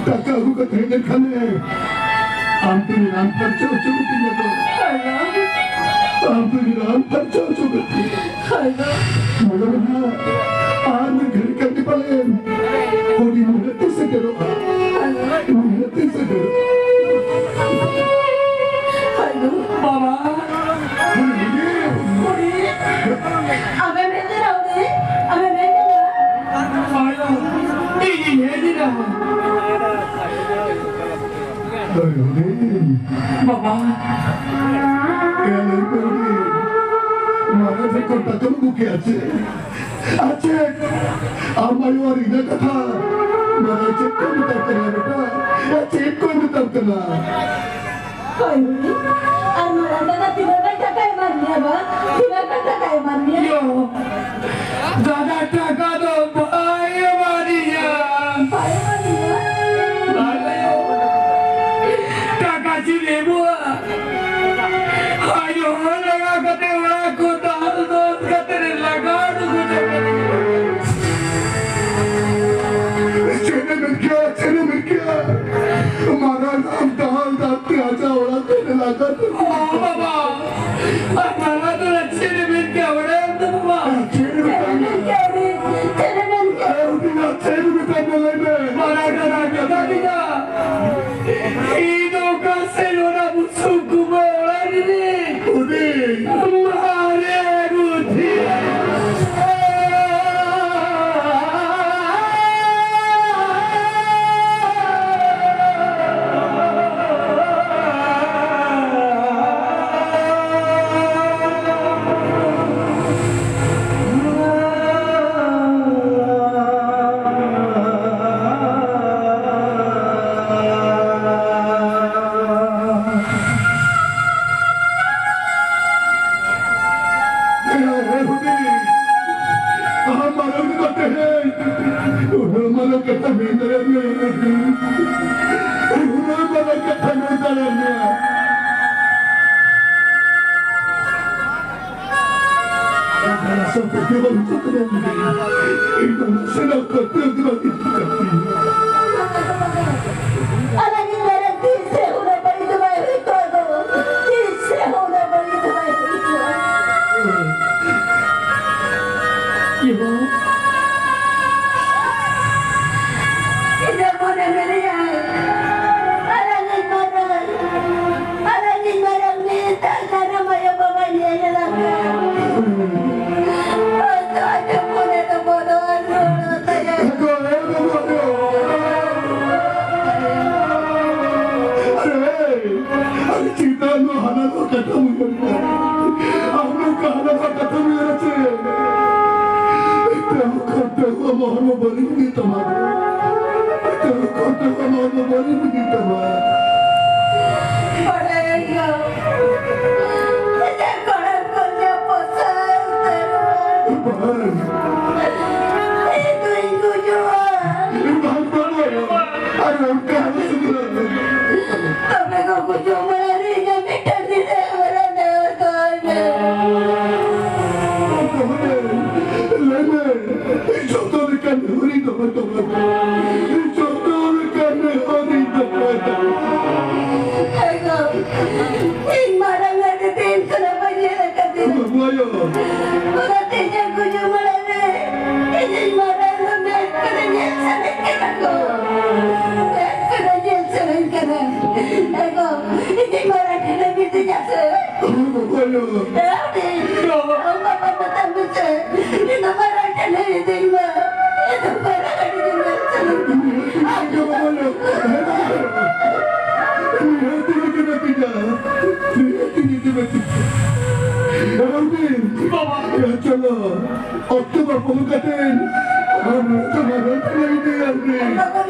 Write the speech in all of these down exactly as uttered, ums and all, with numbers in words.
ᱴᱟᱠᱟ ᱟᱹᱜᱩ ᱠᱟᱛᱮ ᱦᱮᱡ ᱞᱮᱱᱠᱷᱟᱱᱮ, ᱟᱢ ᱛᱮᱜᱮ ᱨᱟᱱ ᱯᱷᱟᱨᱪᱟ ᱦᱚᱪᱚ ᱠᱟᱛᱤᱧᱟ ᱛᱚ᱾ ᱟᱢ ᱛᱮᱜᱮ ᱨᱟᱱ ᱯᱷᱟᱨᱪᱟ ᱦᱚᱪᱚ ᱠᱟᱛᱤᱧᱟ᱾ ᱢᱚᱱᱮ ᱢᱮ ᱱᱟᱦᱟᱜ, ᱟᱨ ᱢᱤᱫ ᱜᱷᱟᱹᱲᱤ ᱠᱟᱛᱮ ᱯᱟᱞᱮᱱ ᱩᱱᱤ ᱱᱤᱦᱟᱹᱛ ᱮ ᱥᱮᱴᱮᱨᱚᱜᱼᱟ᱾ ᱱᱤᱦᱟᱹᱛ ᱮ ᱥᱮᱴᱮᱨᱚᱜᱼᱟ᱾ ᱵᱟᱵᱟ᱾ ᱦᱩᱰᱤᱧ᱾ ᱟᱢᱮᱢ ᱦᱮᱡ ᱞᱮᱱᱟ ᱦᱩᱰᱤᱧ? ᱟᱢᱮᱢ ᱦᱮᱡ ᱞᱮᱱᱟ? ᱟᱭᱳ, ᱤᱧᱤᱧ ᱦᱮᱡ ᱮᱱᱟ᱾ ᱟᱭᱳ, ᱦᱩᱰᱤᱧ᱾ ᱵᱟᱵᱟ᱾ ᱮ, ᱞᱟᱹᱭ ᱢᱮ ᱦᱩᱰᱤᱧ᱾ ᱢᱟᱨᱟᱝ ᱴᱷᱮᱱ ᱠᱷᱚᱱ ᱴᱟᱠᱟᱢ ᱟᱹᱜᱩ ᱠᱮᱜᱼᱟ ᱪᱮ? ᱟᱨ ᱪᱮᱫ? ᱟᱢ ᱟᱭᱳ ᱟᱨ ᱤᱧᱟᱹᱜ ᱠᱟᱛᱷᱟ᱾ ᱢᱟᱨᱟᱝ ᱪᱮᱫ ᱠᱚ ᱢᱮᱛᱟᱢ ᱠᱟᱱᱟ ᱵᱮᱴᱟ? ᱮ, ᱪᱮᱫ ᱠᱚ ᱢᱮᱛᱟᱢ ᱠᱟᱱᱟ? ᱦᱳᱭ, ᱦᱳᱭ᱾ ᱟᱨ ᱢᱟᱨᱟᱝ ᱫᱟᱫᱟ ᱛᱤᱱᱟᱹᱜ ᱜᱟᱱ ᱴᱟᱠᱟᱭ ᱮᱢᱟᱫ ᱢᱮᱭᱟ ᱵᱟ? ᱛᱤᱱᱟᱹᱜ ᱜᱟᱱ ᱴᱟᱠᱟᱭ ᱮᱢᱟᱫ ᱢᱮᱭᱟ? ᱭᱳ, ᱫᱟᱫᱟ ᱴᱟᱠᱟ ᱫᱚ ᱵᱟᱭ ᱮᱢᱟᱫᱤᱧᱟ᱾ ᱵᱟᱭ ᱮᱢᱟᱫᱤᱧᱟ? ᱵᱟᱭ ᱮᱢᱟᱫᱤᱧᱟ᱾ ᱴᱟᱠᱟ ᱪᱮᱫ ᱮᱢᱚᱜᱼᱟ? ᱟᱭᱳ ᱦᱚᱸ ᱞᱟᱜᱟ ᱠᱟᱛᱮ ᱚᱲᱟᱜ ᱠᱚ ᱫᱟᱞ ᱫᱚᱞ ᱠᱟᱛᱮ ᱞᱟᱜᱟ ᱩᱰᱩᱠ ᱦᱚᱪᱚ ᱠᱟᱫᱤᱧᱟ᱾ ᱪᱮᱫ ᱮ ᱢᱮᱱ ᱠᱮᱭᱟ? ᱪᱮᱫ ᱮ ᱢᱮᱱ ᱠᱮᱭᱟ? ᱢᱟᱨᱟᱝ ᱟᱢ ᱫᱟᱞ ᱫᱟᱞ ᱛᱮ ᱟᱡᱟᱜ ᱚᱲᱟᱜ ᱠᱷᱚᱱ ᱮ ᱞᱟᱜᱟ ᱩᱰᱩᱠ ᱚ ᱵᱟᱵᱟ, ᱟᱨ ᱢᱟᱨᱟᱝ ᱫᱚ ᱪᱮᱫ ᱮ ᱢᱮᱱ ᱠᱮᱭᱟ? ᱵᱟᱲᱟᱭᱟᱢ ᱛᱚ ᱵᱟᱵᱟ? ᱪᱮᱫ ᱮ ᱢᱮᱛᱟᱭ ᱠᱟᱱᱟ? ᱪᱮᱫ ᱮ ᱢᱮᱱ ᱠᱮᱭᱟ? ᱮ, ᱩᱱᱤ ᱫᱚ ᱪᱮᱫ ᱮ ᱢᱮᱛᱟᱭ ᱠᱟᱱᱟ? ᱞᱟᱹᱭ ᱢᱮ᱾ ᱢᱟᱨᱟᱝ ᱫᱟᱫᱟ ᱢᱮᱛᱟ ᱫᱤᱧᱟ, ᱤᱧ ᱫᱚ ᱚᱠᱟ ᱥᱮᱫ ᱚᱱᱟ ᱵᱩᱥᱩᱵ ᱠᱚᱢᱟ ᱚᱲᱟᱜ ᱨᱤᱱᱤᱡ ᱩᱱᱤ ᱢᱟᱨᱮ ᱵᱩᱫᱷᱤ᱾ ᱟᱢ ᱢᱟᱨᱟᱝ ᱠᱟᱛᱮ ᱩᱱᱟᱹᱜ ᱢᱟᱨᱟᱝ ᱠᱟᱛᱷᱟ ᱢᱮᱱ ᱫᱟᱲᱮᱭᱟᱜ ᱢᱮᱭᱟ, ᱩᱱᱟᱹᱜ ᱢᱟᱨᱟᱝ ᱠᱟᱛᱷᱟ ᱢᱮᱱ ᱫᱟᱲᱮᱭᱟᱜ ᱢᱮᱭᱟ᱾ ᱟᱢ ᱫᱟᱨᱟ ᱥᱟᱶ ᱯᱟᱹᱛᱭᱟᱹᱣ ᱵᱟᱝ ᱦᱤᱡᱩᱜ ᱠᱟᱱᱟ᱾ ᱤᱧ ᱫᱚ ᱱᱟᱥᱮᱱᱟᱜ ᱯᱟᱹᱛᱭᱟᱹᱣ ᱜᱮ ᱵᱟᱝ ᱦᱤᱡᱩᱜ ᱠᱟᱱ ᱛᱤᱧᱟ᱾ ᱵᱟᱹᱧ ᱤᱫᱤ ᱛᱟᱢᱟ᱾ ᱵᱟᱲᱟᱭᱟᱹᱧ ᱜᱚ, ᱤᱧᱟᱹᱜ ᱠᱚᱲᱟ ᱠᱚ ᱧᱟᱢ ᱯᱚᱥᱟᱭ ᱩᱛᱟᱹᱨᱚᱜᱼᱟ᱾ ᱵᱟᱝ᱾ ᱤᱧ ᱫᱩᱧ ᱜᱩᱡᱩᱜᱼᱟ᱾ ᱵᱟᱝ ᱵᱟᱵᱟ, ᱟᱨ ᱚᱱᱠᱟ ᱟᱞᱚ ᱥᱩᱫᱷᱨᱟᱹᱜ ᱢᱮ᱾ ᱛᱚᱵᱮ ᱠᱚ ᱜᱩᱡᱩᱜ ᱢᱟᱲᱟᱝ ᱨᱮ ᱤᱧᱟᱹᱜ ᱢᱤᱫᱴᱟᱝ ᱜᱤᱫᱽᱨᱟᱹ ᱦᱟᱨᱟ ᱱᱮᱦᱚᱨ ᱫᱚᱦᱚᱭ ᱢᱮ᱾ ᱞᱟᱹᱭ ᱢᱮ, ᱡᱚᱛᱚ ᱞᱮᱠᱟᱱ ᱦᱚᱨᱤ ᱫᱚᱦᱚᱭ ᱛᱟᱵᱚᱱ᱾ ᱡᱚᱛᱚ ᱞᱮᱠᱟᱱ ᱦᱚᱨᱤ ᱫᱚᱦᱚᱭ ᱛᱟᱵᱚᱱ᱾ ᱮᱜᱳ, ᱤᱧ ᱢᱟᱨᱟᱝ ᱟᱹᱰᱤ ᱫᱤᱱ ᱠᱷᱚᱱᱟᱜ ᱵᱟᱹᱧ ᱧᱮᱞ ᱟᱠᱟᱫᱮᱭᱟ᱾ ᱵᱟᱹᱵᱩ ᱟᱭᱳ᱾ ᱚᱱᱟᱛᱮ ᱤᱧᱟᱹᱜ ᱜᱩᱡᱩᱜ ᱢᱟᱲᱟᱝ ᱨᱮ ᱤᱧᱤᱡ ᱢᱟᱨᱟᱝ ᱫᱚ ᱢᱮᱫ ᱠᱚᱨᱮ ᱧᱮᱞ ᱥᱟᱱᱟᱧ ᱠᱟᱱᱟ ᱜᱳ᱾ ᱢᱮᱫ ᱠᱚᱨᱮ ᱧᱮᱞ ᱥᱟᱱᱟᱧ ᱠᱟᱱᱟ᱾ ᱮᱜᱳ, ᱤᱧᱤᱡ ᱢᱟᱨᱟᱝ ᱴᱷᱮᱱᱮᱢ ᱤᱫᱤᱧᱟ ᱥᱮ? ᱦᱳᱭ, ᱵᱟᱵᱟ ᱟᱭᱳ᱾ ᱮ ᱩᱱᱤ, ᱟᱢ ᱵᱟᱵᱟ ᱢᱮᱛᱟᱭ ᱢᱮᱥᱮ, ᱤᱧ ᱫᱚ ᱢᱟᱨᱟᱝ ᱴᱷᱮᱱᱮ ᱤᱫᱤᱧ ᱢᱟ᱾ ᱤᱧ ᱫᱚ ᱢᱟᱨᱟᱝ ᱟᱹᱰᱤ ᱡᱳᱨ ᱧᱮᱞ ᱥᱟᱱᱟᱧ ᱠᱟᱱᱟ᱾ ᱦᱮᱸ ᱜᱮ ᱵᱟᱵᱟ ᱟᱭᱳ᱾ ᱦᱮᱸ ᱜᱮ᱾ ᱱᱤᱦᱟᱹᱛ ᱤᱧ ᱤᱫᱤ ᱢᱮ ᱛᱤᱧᱟ᱾ ᱱᱤᱦᱟᱹᱛ ᱤᱧ ᱤᱫᱤ ᱢᱮ ᱛᱤᱧᱟ᱾ ᱮ ᱩᱱᱤ᱾ ᱵᱟᱵᱟ᱾ ᱮ ᱪᱚᱞᱚ᱾ ᱚᱠᱛᱚ ᱵᱟᱹᱱᱩᱜ ᱠᱟᱛᱮ ᱟᱢ ᱥᱟᱢᱟᱝ ᱨᱮ ᱞᱟᱹᱭ ᱤᱫᱤᱭᱟ ᱨᱮ᱾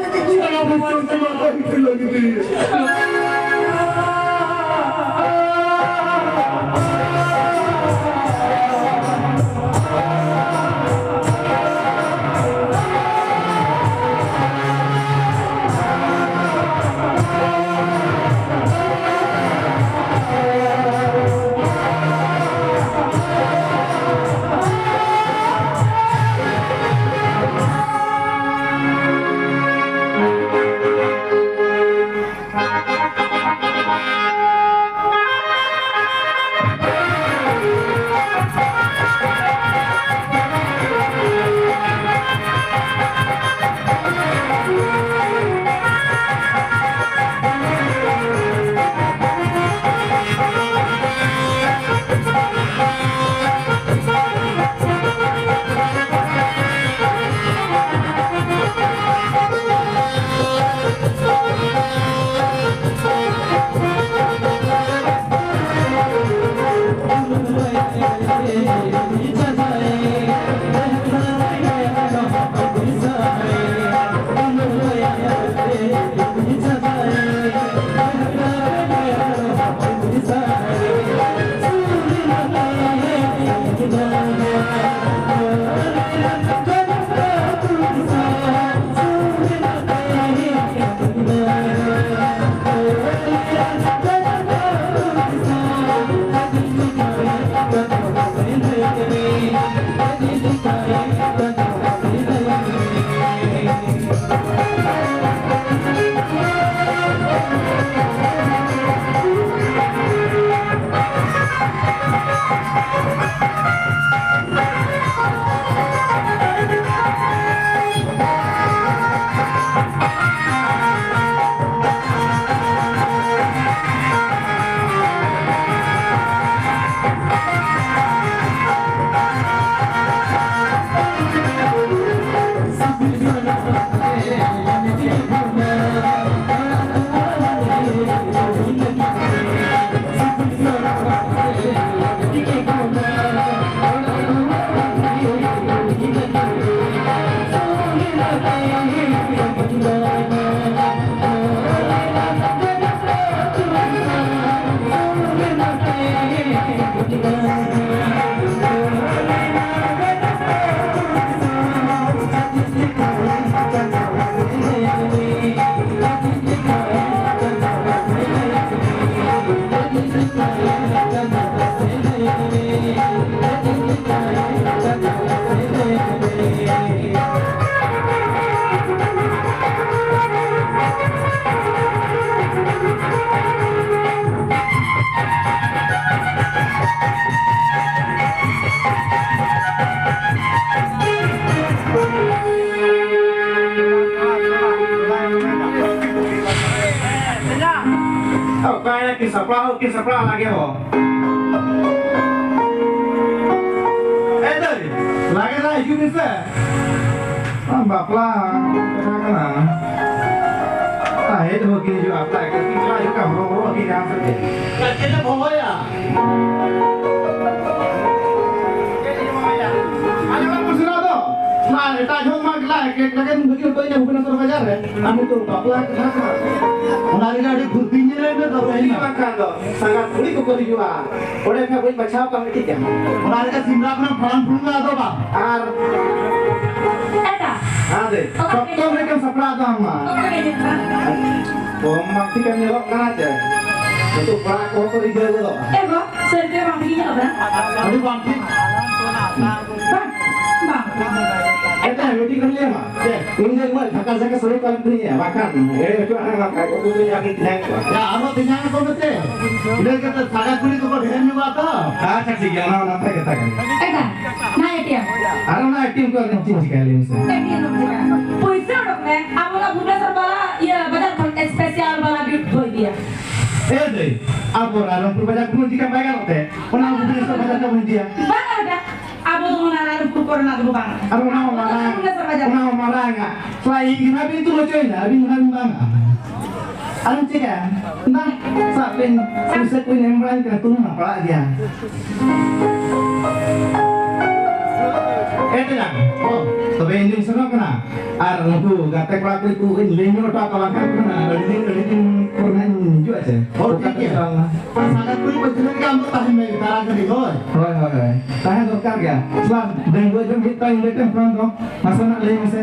ᱥᱟᱢᱟᱝ ᱨᱮ ᱞᱟᱹᱭ ᱤᱫᱤᱭᱟ᱾ ᱚᱠᱟᱭᱮᱱᱟ ᱠᱤᱱ ᱥᱟᱯᱲᱟᱣ, ᱠᱤᱱ ᱥᱟᱯᱲᱟᱣ ᱞᱟᱜᱮ ᱦᱚᱸ᱾ ᱮ ᱫᱟᱹᱭ, ᱞᱟᱜᱮ ᱫᱟ ᱦᱤᱡᱩᱜ ᱢᱮᱥᱮ᱾ ᱵᱟᱯᱞᱟ ᱠᱟᱛᱷᱟ ᱠᱟᱱᱟ᱾ ᱟᱨ ᱦᱮᱡ ᱦᱚᱸ ᱠᱤᱱ ᱦᱤᱡᱩᱜᱼᱟ, ᱵᱟᱯᱞᱟ ᱠᱟᱛᱮ ᱠᱤᱱ ᱪᱟᱞᱟᱜ ᱦᱤᱡᱩᱜ ᱠᱟᱱ ᱦᱚᱨᱚ ᱦᱚᱨᱚ ᱟᱹᱠᱤᱱ ᱡᱟᱦᱟᱸ ᱥᱮᱫ ᱜᱮ᱾ ᱪᱮᱫ ᱮ ᱵᱚᱞᱚᱭᱟ? ᱟᱨ ᱮᱴᱟᱜ ᱡᱚᱦᱚᱜ ᱢᱟ ᱜᱮᱞᱟᱭ ᱦᱮᱡ ᱞᱮᱱᱟ ᱛᱚ ᱨᱚᱦᱚᱭ ᱦᱮᱱᱟᱜ᱾ ᱟᱨ ᱮᱴᱟᱜ ᱡᱚᱦᱚᱜ ᱢᱟ ᱜᱮᱞᱟᱭ ᱦᱮᱡ ᱞᱮᱱᱟ ᱛᱚ ᱨᱚᱦᱚᱭ ᱦᱮᱱᱟᱜ᱾ ᱟᱨ ᱱᱤᱛᱚᱜ ᱵᱟᱯᱞᱟ ᱠᱟᱛᱷᱟ ᱠᱟᱱᱟ᱾ ᱚᱱᱟ ᱨᱮᱜᱮ ᱟᱹᱰᱤ ᱯᱷᱩᱨᱛᱤᱧ ᱧᱮᱞᱮᱫ ᱢᱮ ᱛᱚ ᱨᱚᱦᱚᱭ ᱦᱮᱱᱟᱜ᱾ ᱵᱟᱝᱠᱷᱟᱱ ᱫᱚ ᱥᱟᱸᱜᱟᱛ ᱠᱩᱲᱤ ᱠᱚᱠᱚ ᱦᱤᱡᱩᱜᱼᱟ᱾ ᱚᱸᱰᱮ ᱠᱷᱟᱱ ᱵᱟᱹᱧ ᱵᱟᱪᱷᱟᱣ ᱠᱚᱣᱟ ᱢᱤᱫᱴᱤᱡ ᱜᱟᱱ᱾ ᱚᱱᱟ ᱨᱮᱜᱮ ᱥᱤᱢᱨᱟ ᱠᱷᱚᱱᱟᱜ ᱯᱷᱟᱲᱟᱢ ᱯᱷᱩᱲᱩᱝ ᱟᱫᱚ ᱵᱟᱝ᱾ ᱟᱨ ᱮᱴᱟ᱾ ᱦᱮᱸ ᱫᱮ᱾ ᱚᱠᱟ ᱥᱚᱠᱛᱚ ᱨᱮᱜᱮ ᱥᱟᱯᱲᱟᱣ ᱫᱚ ᱟᱢ ᱢᱟ᱾ ᱚᱠᱟ ᱨᱮᱜᱮ ᱦᱤᱡᱩᱜ ᱠᱟᱱᱟ? ᱠᱚᱢ ᱢᱟ ᱴᱷᱤᱠ ᱮᱢ ᱧᱮᱞᱚᱜ ᱠᱟᱱᱟ ᱪᱮ? ᱱᱤᱛᱚᱜ ᱠᱚᱲᱟ ᱠᱚᱦᱚᱸ ᱠᱚ ᱨᱤᱡᱷᱟᱹᱣ ᱜᱚᱫᱚᱜᱼᱟ᱾ ᱮ ᱜᱚ, ᱥᱟᱹᱨᱤ ᱜᱮ ᱵᱟᱝ ᱴᱷᱤᱠ ᱧᱮᱞᱚᱜ ᱠᱟᱱᱟ᱾ ᱟᱹᱰᱤ ᱵᱟᱝ ᱴᱷᱤᱠ᱾ ᱵᱟᱝ, ᱵᱟᱝ᱾ ᱮᱴᱟᱜ ᱢᱤᱫᱴᱤᱡ ᱠᱟᱛᱷᱟᱧ ᱞᱟᱹᱭ ᱟᱢᱟ᱾ ᱪᱮᱫ? ᱤᱧ ᱫᱚ ᱩᱱᱟᱹᱜ ᱡᱷᱟᱠᱟ ᱡᱷᱟᱠᱟ ᱥᱟᱹᱲᱤ ᱠᱚ ᱟᱞᱚᱢ ᱠᱤᱨᱤᱧᱟ, ᱵᱟᱠᱷᱟᱱ ᱮᱲᱮ ᱦᱚᱪᱚᱣᱟᱜ ᱠᱟᱱᱟ, ᱵᱟᱠᱷᱟᱱ ᱩᱱᱠᱩ ᱫᱚ ᱟᱹᱰᱤ ᱛᱮᱧᱟᱝ ᱠᱚᱣᱟ᱾ ᱭᱟ, ᱟᱨᱦᱚᱸ ᱛᱮᱧᱟᱝ ᱠᱚ ᱢᱮᱛᱮ᱾ ᱤᱱᱟᱹ ᱠᱟᱛᱮ ᱥᱟᱜᱟ ᱠᱩᱲᱤ ᱠᱚᱠᱚ ᱰᱷᱮᱨ ᱧᱚᱜᱚᱜᱼᱟ ᱛᱚ᱾ ᱟᱪᱪᱷᱟ, ᱴᱷᱤᱠ ᱜᱮᱭᱟ, ᱚᱱᱟ ᱦᱚᱸ ᱱᱟᱯᱟᱭ ᱠᱟᱛᱷᱟ ᱠᱟᱱᱟ᱾ ᱮᱴᱟᱜ, ᱱᱟ ᱮᱴᱤᱭᱮᱢ᱾ ᱟᱨ ᱚᱱᱟ ᱮᱴᱤᱭᱮᱢ ᱠᱚ ᱟᱹᱞᱤᱧ ᱪᱮᱫ ᱤᱧ ᱪᱤᱠᱟᱹᱭᱟ, ᱞᱟᱹᱭ ᱢᱮᱥᱮ? ᱮᱴᱤᱭᱮᱢ ᱫᱚ ᱪᱤᱠᱟᱹᱭᱟ? ᱯᱩᱭᱥᱟᱹ ᱚᱰᱚᱠ ᱢᱮ, ᱟᱵᱚ ᱚᱱᱟ ᱵᱷᱩᱵᱽᱱᱮᱥᱚᱨ ᱵᱟᱞᱟ, ᱤᱭᱟᱹ, ᱵᱟᱡᱟᱨ ᱠᱷᱚᱱ ᱥᱯᱮᱥᱟᱞ ᱵᱟᱞᱟ ᱜᱤᱯᱷᱴ ᱠᱚ ᱤᱫᱤᱭᱟ᱾ ᱮ ᱫᱟᱹᱭ, ᱟᱵᱚ ᱨᱟᱭᱨᱚᱝᱯᱩᱨ ᱵᱟᱡᱟᱨ ᱠᱷᱚᱱ ᱪᱤᱠᱟ ᱵᱟᱭ ᱜᱟᱱᱚᱜ ᱛᱮ? ᱚᱱᱟ ᱵᱷᱩᱵᱽᱱᱮᱥᱚᱨ ᱵᱟᱡᱟᱨ ᱠᱷᱚᱱ ᱤᱫᱤᱭᱟ᱾ ᱵᱟᱝ, ᱚᱸᱰᱮ ᱟᱵᱚ ᱫᱚ ᱚᱱᱟ ᱨᱟᱭᱨᱚᱝᱯᱩᱨ ᱠᱚᱨᱮᱱᱟᱜ ᱫᱚ ᱵᱟᱝ᱾ ᱟᱨ ᱚᱱᱟ ᱦᱚᱸ ᱢᱟᱨᱟᱝ, ᱵᱷᱩᱵᱽᱱᱮᱥᱚᱨ ᱵᱟᱡᱟᱨ᱾ ᱚᱱᱟ ᱦᱚᱸ ᱢᱟᱨᱟᱝ ᱟᱜ᱾ ᱛᱷᱚᱲᱟ ᱤᱧ ᱜᱮ ᱱᱟᱦᱟᱜ ᱵᱤᱱ ᱛᱩᱞ ᱦᱚᱪᱚᱭᱮᱱᱟ, ᱟᱹᱵᱤᱱ ᱱᱟᱦᱟᱜ ᱵᱤᱱ ᱵᱟᱝᱟ᱾ ᱟᱨ ᱪᱤᱠᱟᱹᱭᱟ? ᱫᱟ, ᱥᱟᱵ ᱵᱤᱱ, ᱯᱩᱭᱥᱟᱹ ᱠᱚᱧ ᱮᱢ ᱵᱟᱲᱟᱭ ᱠᱟᱱᱟ, ᱛᱩᱞ ᱢᱟ ᱯᱟᱲᱟᱜ ᱜᱮᱭᱟ᱾ ᱮ ᱛᱮᱞᱟᱝ, ᱚ, ᱛᱚᱵᱮ ᱤᱧ ᱫᱩᱧ ᱥᱮᱱᱚᱜ ᱠᱟᱱᱟ᱾ ᱟᱨ ᱩᱱᱠᱩ ᱜᱟᱛᱮ ᱠᱚᱲᱟ ᱠᱩᱲᱤ ᱠᱚ ᱤᱧ ᱞᱟᱹᱭ ᱧᱚᱜ ᱦᱚᱴᱚ ᱟᱠᱚᱣᱟ, ᱵᱟᱝᱠᱷᱟᱱ ᱠᱚ ᱢᱮᱱᱟ, "ᱟᱹᱰᱤ ᱫᱤᱱ, ᱟᱹᱰᱤ ᱫᱤᱱ ᱯᱚᱨᱮ ᱱᱟᱦᱟᱜ ᱤᱧ ᱦᱤᱡᱩᱜᱼᱟ ᱪᱮ?" ᱦᱳᱭ, ᱴᱷᱤᱠ ᱜᱮᱭᱟ᱾ ᱚᱠᱟ ᱛᱮ ᱪᱟᱞᱟᱣ ᱞᱮᱱᱟ? ᱟᱨ ᱥᱟᱸᱜᱟᱛ ᱠᱩᱲᱤ ᱯᱟᱹᱪᱷᱞᱟᱹ ᱨᱮᱜᱮ ᱟᱢ ᱫᱚ ᱛᱟᱦᱮᱱ ᱢᱮ, ᱛᱟᱨᱟ ᱜᱷᱟᱹᱲᱤ, ᱦᱳᱭ᱾ ᱦᱳᱭ, ᱦᱳᱭ, ᱦᱳᱭ᱾ ᱛᱟᱦᱮᱸ ᱫᱚᱨᱠᱟᱨ ᱜᱮᱭᱟ᱾ ᱛᱷᱚᱲᱟ ᱰᱟᱺᱜᱩᱣᱟᱹ ᱡᱚᱢ ᱦᱩᱭᱩᱜ ᱛᱟᱢ, ᱤᱧ ᱞᱟᱹᱭ ᱛᱮᱢ ᱯᱷᱳᱱ ᱫᱚ᱾ ᱢᱟᱥᱮ ᱱᱟᱜ ᱞᱟᱹᱭ ᱢᱮᱥᱮ᱾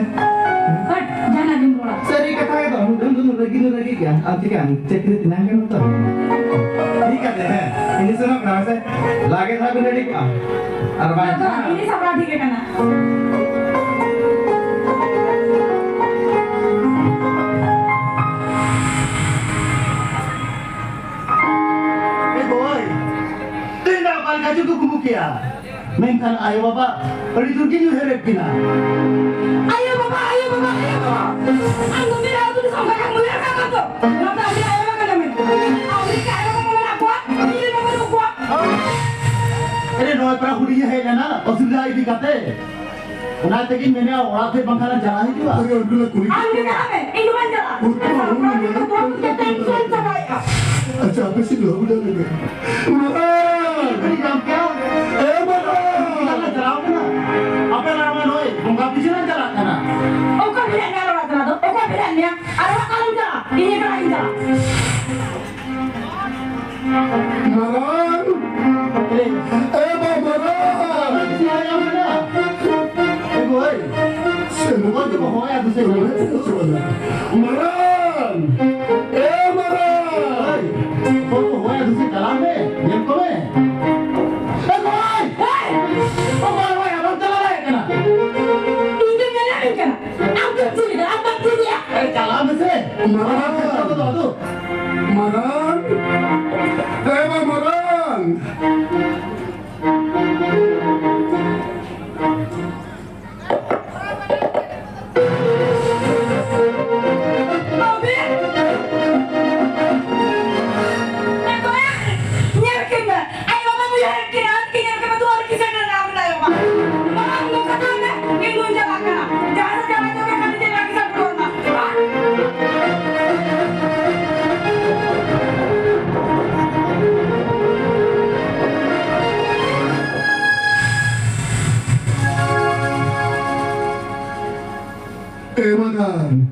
ᱦᱟᱴ, ᱡᱟᱦᱟᱱᱟᱜ ᱜᱮᱢ ᱨᱚᱲᱟ᱾ ᱥᱟᱹᱨᱤ ᱠᱟᱛᱷᱟ ᱜᱮ ᱫᱚ, ᱱᱩᱱᱟᱹᱜ ᱫᱚ ᱨᱟᱹᱜᱤ ᱫᱚ ᱨᱟᱹᱜᱤ ᱜᱮᱭᱟ᱾ ᱟᱨ ᱪᱤᱠᱟᱹᱭᱟᱢ? ᱪᱟᱹᱠᱨᱤ ᱛᱮ ᱧᱟᱢ ᱜᱮ ᱱᱚᱛᱮ᱾ ᱴᱷᱤᱠ ᱟᱪᱷᱮ, ᱦᱮᱸ᱾ ᱤᱧ ᱥᱮᱱᱚᱜ ᱠᱟᱱᱟ, ᱢᱟᱥᱮ᱾ ᱞᱟᱜᱮ ᱫᱷᱟᱨᱟ ᱵᱤᱱ ᱨᱮᱰᱤ ᱠᱚᱜᱼᱟ᱾ ᱟᱨ ᱵᱟᱝ ᱱᱚᱣᱟ ᱫᱚ ᱠᱷᱟᱱ ᱤᱧ ᱥᱟᱯᱲᱟᱣ ᱴᱷᱤᱠ ᱟᱠᱟᱱᱟ᱾ ᱮ ᱜᱚᱭ, ᱛᱮᱦᱮᱧ ᱫᱚ ᱚᱠᱟ ᱞᱮᱠᱟ ᱪᱚ ᱠᱩᱠᱢᱩ ᱠᱮᱜᱼᱟ᱾ ᱢᱮᱱᱠᱷᱟᱱ ᱟᱭᱳ ᱵᱟᱵᱟ ᱟᱹᱰᱤ ᱡᱳᱨ ᱠᱤᱱ ᱩᱭᱦᱟᱹᱨᱮᱫ ᱠᱤᱱᱟ᱾ ᱟᱭᱳ ᱵᱟᱵᱟ, ᱟᱭᱳ ᱵᱟᱵᱟ, ᱟᱭᱳ ᱵᱟᱵᱟ᱾ ᱟᱢ ᱫᱚ ᱢᱤᱫ ᱟᱹᱛᱩ ᱫᱤᱥᱚᱢ ᱠᱷᱚᱱ ᱮᱢ ᱩᱭᱦᱟᱹᱨ ᱠᱟᱜ ᱠᱚᱣᱟ ᱛᱚ? ᱱᱚᱣᱟ ᱫᱚ ᱟᱢᱨᱮᱱ ᱟᱭᱳ ᱵᱟᱵᱟ ᱠᱟᱱᱟ ᱢᱮᱱᱛᱮ᱾ ᱟᱢᱨᱮᱱ ᱟᱭᱳ ᱵᱟᱵᱟ ᱢᱮᱱᱟᱜ ᱠᱚᱣᱟ, ᱤᱧ ᱨᱮᱱ ᱵᱟᱹᱱᱩᱜ ᱠᱚᱣᱟ᱾ ᱟᱨᱮ, ᱱᱚᱜᱼᱚᱭ ᱯᱮᱲᱟ ᱦᱩᱰᱤᱧ ᱮ ᱦᱮᱡ ᱞᱮᱱᱟ, ᱚᱥᱩᱵᱤᱫᱷᱟ ᱤᱫᱤ ᱠᱟᱛᱮ᱾ ᱚᱱᱟ ᱛᱮᱜᱤᱧ ᱢᱮᱱᱮᱫᱼᱟ, ᱚᱲᱟᱜ ᱥᱮᱫ ᱵᱟᱝᱠᱷᱟᱱ ᱪᱟᱞᱟᱜ ᱦᱤᱡᱩᱜᱼᱟ᱾ ᱟᱨᱮ, ᱩᱱᱠᱩ ᱞᱮ ᱠᱩᱞᱤ ᱟᱢ ᱜᱮ ᱪᱟᱞᱟᱜ ᱢᱮ, ᱤᱧ ᱫᱚ ᱵᱟᱹᱧ ᱪᱟᱞᱟᱜᱼᱟ᱾ ᱩᱱᱠᱩ ᱟᱢ ᱫᱚ ᱟᱢ ᱫᱚ ᱵᱟᱹᱦᱩ ᱵᱟᱹᱦᱩ ᱠᱟᱛᱮ ᱴᱮᱱᱥᱚᱱ ᱪᱟᱵᱟᱭᱮᱫᱼᱟ᱾ ᱟᱪᱪᱷᱟ, ᱟᱯᱮ ᱥᱮᱫ ᱞᱟᱹᱦᱩᱫ ᱞᱮ ᱞᱟᱹᱜᱤᱫ᱾ ᱢᱟᱨᱟᱝ! ᱪᱮᱫ ᱠᱚ ᱧᱟᱢ ᱠᱮᱜᱼᱟ? ᱮ ᱢᱟᱨᱟᱝ! ᱪᱟᱞᱟᱜ ᱪᱟᱞᱟᱣ ᱠᱟᱱᱟ᱾ ᱟᱯᱮ ᱞᱟᱲᱟ ᱢᱟ ᱱᱚᱜᱼᱚᱭ ᱵᱚᱸᱜᱟ ᱯᱤᱪᱷᱟᱹ ᱞᱟᱝ ᱪᱟᱞᱟᱜ ᱠᱟᱱᱟ᱾ ᱚᱠᱚᱭ ᱵᱷᱮᱡᱟᱭᱮᱫ ᱢᱮᱭᱟ ᱚᱲᱟᱜ ᱪᱟᱞᱟᱜ ᱫᱚ? ᱚᱠᱚᱭ ᱵᱷᱮᱡᱟᱭᱮᱫ ᱢᱮᱭᱟ? ᱟᱨ ᱚᱲᱟᱜ ᱟᱞᱚᱢ ᱪᱟᱞᱟᱜᱼᱟ᱾ ᱤᱧ ᱮᱠᱞᱟ ᱜᱤᱧ ᱪᱟᱞᱟᱜᱼᱟ᱾ ᱢᱟᱨᱟᱝ! ᱮ ᱵᱟ ᱢᱟᱨᱟᱝ! ᱮ ᱜᱚᱭ! ᱥᱮ ᱱᱚᱜᱼᱚᱭ ᱫᱚᱠᱚ ᱦᱚᱦᱚᱭᱟ ᱫᱩᱥᱮ ᱜᱚᱭ᱾ ᱢᱟᱨᱟᱝ! ᱮ ᱢᱟᱨᱟᱝ! ᱚᱠᱚᱭ ᱠᱚ ᱦᱚᱦᱚᱭᱟ ᱫᱩᱥᱮ ᱪᱟᱞᱟᱜ ᱢᱮ, ᱧᱮᱞ ᱠᱚᱢᱮ᱾ ᱮ ᱜᱚᱭ! ᱚᱠᱚᱭ ᱦᱚᱦᱚᱭᱟ? ᱵᱟᱢ ᱪᱟᱞᱟᱣ ᱫᱟᱲᱮᱭᱟᱜ ᱠᱟᱱᱟ? ᱢᱟᱨᱟᱝ, ᱢᱟᱨᱟᱝ, ᱮ ᱵᱟ ᱢᱟᱨᱟᱝ᱾ ᱵᱟᱹᱵᱤ! ᱮ ᱜᱚᱭᱟ! ᱧᱮᱞ ᱠᱤᱱ ᱢᱮ! ᱟᱡ ᱵᱟᱵᱟ ᱩᱭᱦᱟᱹᱨᱮᱫ ᱠᱤᱱᱟ, ᱟᱨ ᱠᱤᱱ ᱧᱮᱞ ᱠᱤᱱᱟ, ᱫᱩᱣᱟᱹᱨ ᱠᱤᱥᱟᱹᱬ ᱨᱮ ᱢᱮᱱᱟᱭᱟ ᱵᱟ᱾ ᱵᱟᱵᱟ, ᱩᱱᱠᱩ ᱠᱟᱛᱷᱟ ᱢᱮ, ᱤᱧ ᱫᱩᱧ ᱪᱟᱞᱟᱜ ᱠᱟᱱᱟ᱾ ᱡᱟᱦᱟᱸ ᱨᱮ ᱪᱟᱞᱟᱜ ᱪᱚ ᱢᱮ, ᱠᱷᱟᱹᱞᱤ ᱪᱟᱞᱟᱜ ᱠᱤᱥᱟᱹᱬ ᱠᱚ ᱨᱚᱲ ᱢᱟ᱾ ᱮ ᱢᱟᱨᱟᱝ,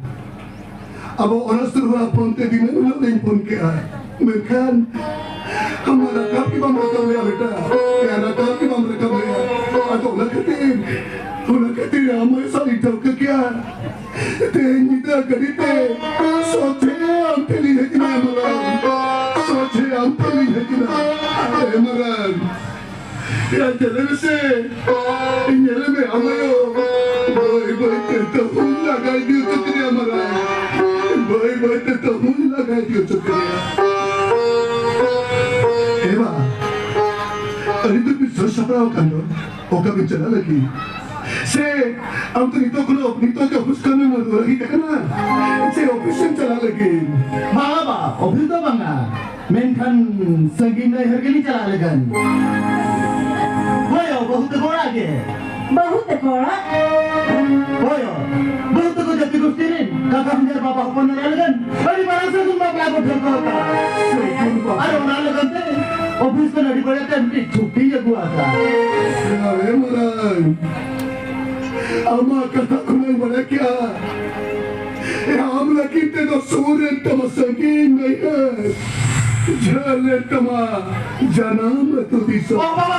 ᱟᱵᱚ ᱚᱱᱟ ᱥᱩᱨ ᱦᱚᱲᱟᱜ ᱯᱷᱳᱱ ᱛᱮ ᱫᱤᱱᱟᱹᱢ ᱦᱤᱞᱳᱜ ᱞᱤᱧ ᱯᱷᱳᱱ ᱠᱮᱜᱼᱟ, ᱢᱮᱱᱠᱷᱟᱱ ᱟᱢᱟᱜ ᱨᱟᱠᱟᱵ ᱜᱮ ᱵᱟᱢ ᱨᱟᱠᱟᱵ ᱞᱮᱜᱼᱟ ᱵᱮᱴᱟ, ᱮ, ᱨᱟᱠᱟᱵ ᱜᱮ ᱵᱟᱢ ᱨᱟᱠᱟᱵ ᱞᱮᱜᱼᱟ᱾ ᱟᱫᱚ ᱚᱱᱟ ᱠᱷᱟᱹᱛᱤᱨ, ᱚᱱᱟ ᱠᱷᱟᱹᱛᱤᱨ ᱟᱢ ᱥᱟᱶ ᱤᱧ ᱴᱷᱟᱹᱣᱠᱟᱹ ᱠᱮᱜᱼᱟ, ᱛᱮᱦᱮᱧ ᱧᱤᱫᱟᱹ ᱜᱟᱹᱰᱤ ᱛᱮ ᱥᱚᱡᱷᱮ ᱟᱢ ᱴᱷᱮᱱ ᱞᱤᱧ ᱦᱮᱡ ᱮᱱᱟ ᱢᱟᱨᱟᱝ, ᱥᱚᱡᱷᱮ ᱟᱢ ᱴᱷᱮᱱ ᱞᱤᱧ ᱦᱮᱡ ᱮᱱᱟ᱾ ᱮ ᱢᱟᱨᱟᱝ, ᱭᱟ, ᱧᱮᱞᱮ ᱢᱮᱥᱮ, ᱧᱮᱞᱮ ᱢᱮ, ᱟᱢ ᱟᱭᱳ᱾ ᱵᱟᱹᱭ ᱵᱟᱹᱭ ᱛᱮ ᱛᱟᱹᱦᱩᱧ ᱞᱟᱜᱟ ᱤᱫᱤ ᱦᱚᱪᱚ ᱠᱮᱫᱮᱭᱟ, ᱢᱟᱨᱟᱝ᱾ ᱵᱟᱹᱭ ᱵᱟᱹᱭ ᱛᱮ ᱛᱟᱹᱦᱩᱧ ᱞᱟᱜᱟ ᱤᱫᱤ ᱦᱚᱪᱚ ᱠᱮᱫᱮᱭᱟ᱾ ᱮ ᱵᱟ, ᱟᱹᱰᱤ ᱫᱩᱨ ᱵᱤᱱ ᱥᱟᱹᱛ ᱥᱟᱯᱲᱟᱣ ᱟᱠᱟᱱ ᱫᱚ, ᱚᱠᱟ ᱵᱤᱱ ᱪᱟᱞᱟᱜ ᱞᱟᱹᱜᱤᱫ? ᱥᱮ ᱟᱢ ᱫᱚ ᱱᱤᱛᱚᱜ ᱠᱷᱚᱱ, ᱱᱤᱛᱚᱜ ᱜᱮ ᱚᱯᱷᱤᱥ ᱠᱷᱚᱱ ᱮᱢ ᱨᱩᱣᱟᱹᱲ ᱦᱮᱡ ᱟᱠᱟᱱᱟ? ᱥᱮ ᱚᱯᱷᱤᱥ ᱮᱢ ᱪᱟᱞᱟᱜ ᱞᱟᱹᱜᱤᱫ? ᱵᱟᱝᱟ ᱵᱟ, ᱚᱯᱷᱤᱥ ᱫᱚ ᱵᱟᱝᱟ᱾ ᱢᱮᱱᱠᱷᱟᱱ ᱥᱟᱺᱜᱤᱧ ᱱᱟᱹᱭᱦᱟᱹᱨ ᱜᱮᱞᱤᱧ ᱪᱟᱞᱟᱜ ᱞᱟᱹᱜᱤᱫ᱾ ᱦᱳᱭ, ᱵᱟᱹᱦᱩ ᱛᱟᱠᱚ ᱚᱲᱟᱜ ᱜᱮ᱾ ᱵᱟᱹᱦᱩ ᱛᱟᱠᱚ ᱚᱲᱟᱜ? ᱦᱳᱭ, ᱵᱟᱹᱦᱩ ᱛᱟᱠᱚ ᱡᱟᱹᱛᱤ ᱜᱳᱥᱴᱤ ᱨᱮᱱ ᱠᱟᱠᱟ ᱦᱚᱧᱦᱟᱨ ᱵᱟᱵᱟ ᱦᱚᱯᱚᱱ ᱮᱨᱟ ᱞᱟᱹᱜᱤᱫ ᱟᱹᱰᱤ ᱢᱟᱨᱟᱝ ᱥᱟᱹᱜᱩᱱ ᱵᱟᱯᱞᱟ ᱠᱚ ᱴᱷᱟᱹᱣᱠᱟᱹ ᱟᱠᱟᱫᱼᱟ᱾ ᱟᱨ ᱚᱱᱟ ᱞᱟᱹᱜᱤᱫ ᱛᱮ ᱚᱯᱷᱤᱥ ᱠᱷᱚᱱ ᱟᱹᱰᱤ ᱵᱟᱲᱮ ᱛᱮ ᱢᱤᱫᱴᱤᱡ ᱪᱷᱩᱴᱤᱧ ᱟᱹᱜᱩ ᱟᱠᱟᱫᱼᱟ᱾ ᱟᱨᱮ ᱢᱟᱨᱟᱝ, ᱟᱢᱟᱜ ᱠᱟᱛᱷᱟ ᱠᱷᱚᱱᱟᱜ ᱤᱧ ᱵᱟᱲᱟᱭ ᱠᱮᱜᱼᱟ, ᱟᱢ ᱞᱟᱹᱜᱤᱫ ᱛᱮᱫᱚ ᱥᱩᱨ ᱮᱱ ᱛᱟᱢᱟ ᱥᱟᱺᱜᱤᱧ ᱱᱟᱹᱭᱦᱟᱹᱨ, ᱡᱷᱟᱹᱞ ᱮᱱ ᱛᱟᱢᱟ ᱡᱟᱱᱟᱢ ᱟᱹᱛᱩ ᱫᱤᱥᱚᱢ᱾ ᱚ ᱵᱟᱵᱟ,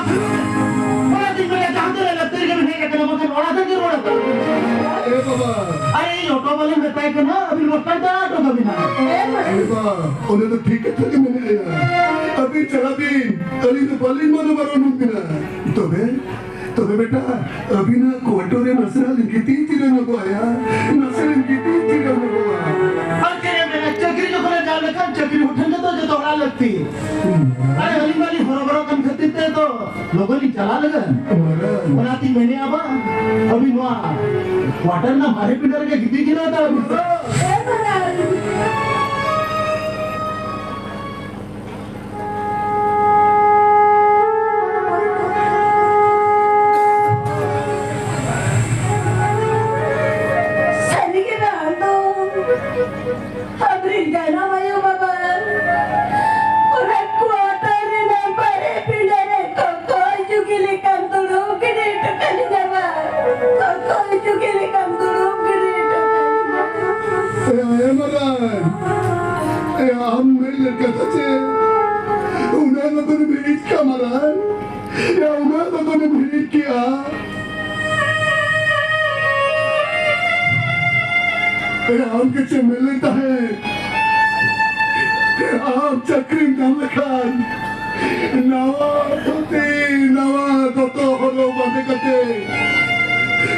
ᱚᱱᱟ ᱫᱤᱱ ᱨᱮ ᱡᱟᱦᱟᱸ ᱛᱤᱱᱟᱹᱜ ᱞᱟᱹᱠᱛᱤ ᱨᱮᱜᱮ ᱵᱤᱱ ᱦᱮᱡ ᱟᱠᱟᱱᱟ, ᱵᱟᱠᱷᱟᱱ ᱚᱲᱟᱜ ᱥᱮᱫ ᱜᱮ ᱨᱩᱣᱟᱹᱲ ᱟᱠᱟᱱ᱾ ᱮ ᱵᱟᱵᱟ᱾ ᱟᱨᱮ, ᱤᱧ ᱚᱴᱳ ᱵᱟᱞᱟᱧ ᱢᱮᱛᱟᱭ ᱠᱟᱱᱟ, ᱟᱹᱵᱤᱱ ᱢᱚᱴᱠᱟᱨ ᱛᱮ ᱟᱲᱟᱜ ᱦᱚᱴᱚ ᱠᱟᱵᱤᱱᱟ᱾ ᱮ ᱵᱟᱵᱟ, ᱚᱱᱟ ᱫᱚ ᱴᱷᱤᱠ ᱠᱟᱛᱷᱟ ᱜᱮ ᱢᱮᱱᱟᱭᱟ᱾ ᱟᱹᱵᱤᱱ ᱪᱟᱞᱟᱜ ᱵᱤᱱ, ᱟᱹᱞᱤᱧ ᱫᱚ ᱵᱟᱹᱞᱤᱧ ᱢᱟᱱᱟ ᱵᱟᱨᱚᱱ ᱵᱤᱱᱟ᱾ ᱛᱚᱵᱮ, ᱛᱚᱵᱮ ᱵᱮᱴᱟ, ᱟᱹᱵᱤᱱᱟᱜ ᱠᱚᱣᱟᱴᱚᱨ ᱨᱮ ᱱᱟᱥᱮᱱᱟᱜ ᱞᱤᱧ ᱜᱤᱛᱤᱡ ᱡᱤᱨᱟᱹᱣ ᱧᱚᱜᱚᱜᱼᱟ ᱭᱟ, ᱱᱟᱥᱮ ᱞᱤᱧ ᱜᱤᱛᱤᱡ ᱡᱤᱨᱟᱹᱣ ᱧᱚᱜᱚᱜᱼᱟ᱾ ᱟᱨ ᱪᱮᱫ ᱪᱟᱞᱟᱜ ᱞᱟᱹᱜᱤᱫ᱾ ᱚᱱᱟᱛᱤᱧ ᱢᱮᱱᱮᱫᱼᱟ ᱵᱟ, ᱟᱹᱵᱤᱱ ᱱᱚᱣᱟ quarter ᱨᱮᱱᱟᱜ ᱢᱟᱨᱮ ᱯᱤᱸᱰᱟᱹ ᱨᱮᱜᱮ ᱜᱤᱛᱤᱡ ᱡᱤᱨᱟᱹᱣ ᱦᱟᱛᱟᱲ ᱵᱤᱱ᱾ ᱥᱟᱹᱨᱤᱜᱮ ᱱᱟᱦᱟᱜ ᱫᱚ ᱟᱢᱨᱮᱱ ᱡᱟᱱᱟᱢ ᱟᱭᱳ ᱵᱟᱵᱟ ᱚᱱᱟ quarter ᱨᱮᱱᱟᱜ ᱵᱟᱨᱦᱮ ᱯᱤᱸᱰᱟᱹ ᱨᱮ ᱠᱚᱠᱚ ᱡᱩᱜᱤ ᱞᱮᱠᱟᱢ ᱫᱩᱲᱩᱵ ᱜᱤᱰᱤ ᱦᱚᱴᱚ ᱠᱟᱹᱞᱤᱧᱟ ᱵᱟ᱾ ᱠᱚᱠᱚ ᱡᱩᱜᱤ ᱞᱮᱠᱟᱢ ᱫᱩᱲᱩᱵ ᱜᱤᱰᱤ ᱦᱚᱴᱚ ᱠᱟᱹᱞᱤᱧᱟ᱾ ᱮ ᱟᱭᱳ ᱢᱟᱨᱟᱝ, ᱮ ᱟᱢ ᱢᱮᱱ ᱞᱮᱠᱟ ᱪᱮ ᱚᱱᱟ ᱞᱚᱜᱚᱱ ᱵᱤᱨᱤᱫ ᱠᱟᱢᱟᱨᱟᱝ᱾ ᱭᱟ, ᱚᱱᱟ ᱫᱚ ᱵᱟᱹᱧ ᱦᱤᱲᱤᱧ ᱠᱮᱜᱼᱟ᱾ ᱮ, ᱟᱢ ᱜᱮ ᱪᱮᱫ ᱮᱢ ᱢᱮᱱ ᱞᱮᱫ ᱛᱟᱦᱮᱸᱫ? ᱮ, ᱟᱢ ᱪᱟᱹᱠᱨᱤᱢ ᱧᱟᱢ ᱞᱮᱠᱷᱟᱱ ᱱᱟᱣᱟ ᱫᱷᱩᱛᱤ, ᱱᱟᱣᱟ ᱫᱚᱛᱚ ᱦᱚᱨᱚᱜ ᱵᱟᱸᱫᱮ ᱠᱟᱛᱮ,